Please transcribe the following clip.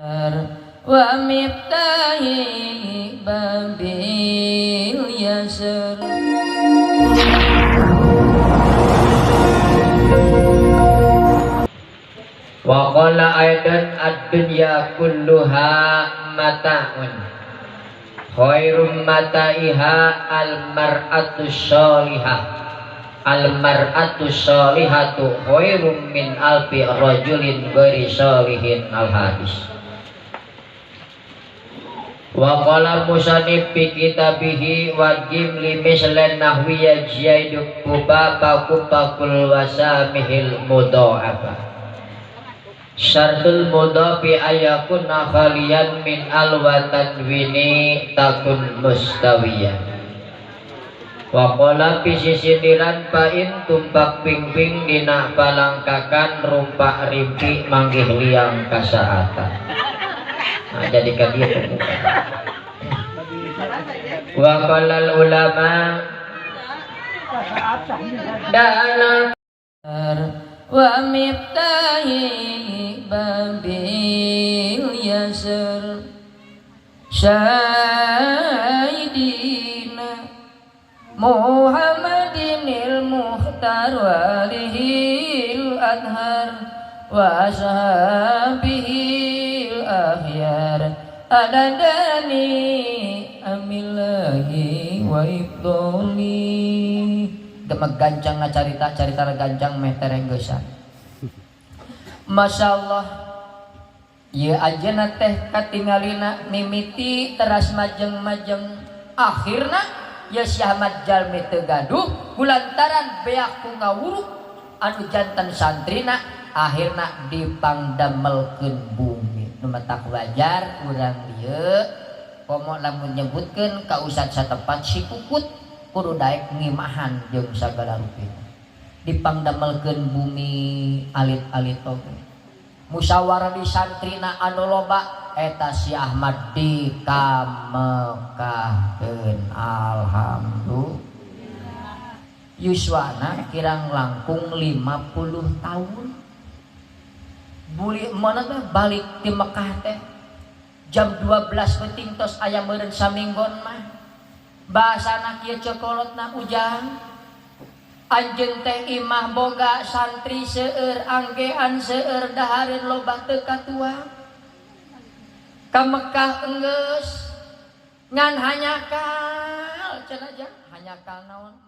Wa miftahi babil yasr. Wa qala aidan ad-dunya kulluha mata'un khairum mata'iha al-mar'atu sholihah al-mar'atu sholihatu khairum min alfi rajulin ghairi sholihin al-hadis. Wa qala musannif fi kitabihi wa jim li mislan nahwi yajaidu kuba kubakul wasamihil mudha'afa. Syartul mudhafi ayakuna khaliyan min al wa tanwini takun mustawiyan. Wa qala fi sisiniran pain tumpak ping-ping dina palangkakan rumpak rimpi manggih liang kasaatan. Nah, jadikan dia pembuka. Wa qala al ulama dana wa miftahi babil yasr sayyidina Muhammadinil mukhtar walihil adhar wa ashabihil ahyar adadani amillahi wa ibdoli. Demek gancang ngacarita carita gancang meh terenggesan. Masya Allah, ieu anjeunna teh katingalina mimiti teras majeng-majeng akhirna ya si Ahmad Jalmi teu gaduh kulantaran beak ku ngawuruk anu jantan santrina akhirna dipangdamelkeun bumi. Nu matak wajar urang dieu komo lamun nyebutkeun ka ustad satempat si Kukut kudu daek ngimahan jeung sagala rupina. Dipangdamelkeun bumi alit-alit oge. Musyawarah di santrina anu loba eta si Ahmad dikamekahkeun. Alhamdulillah. Yuswana kirang langkung 50 tahun. Buli mana teh balik di Mekah teh jam 12 peuting tos aya meureun saminggon mah. Bahasana kieu cokolotna ujang anjeun teh imah boga santri seueur anggean seueur dahareun loba teu katuang. Ka Mekah enggeus ngan hanyakal cenah jang hanyakal naon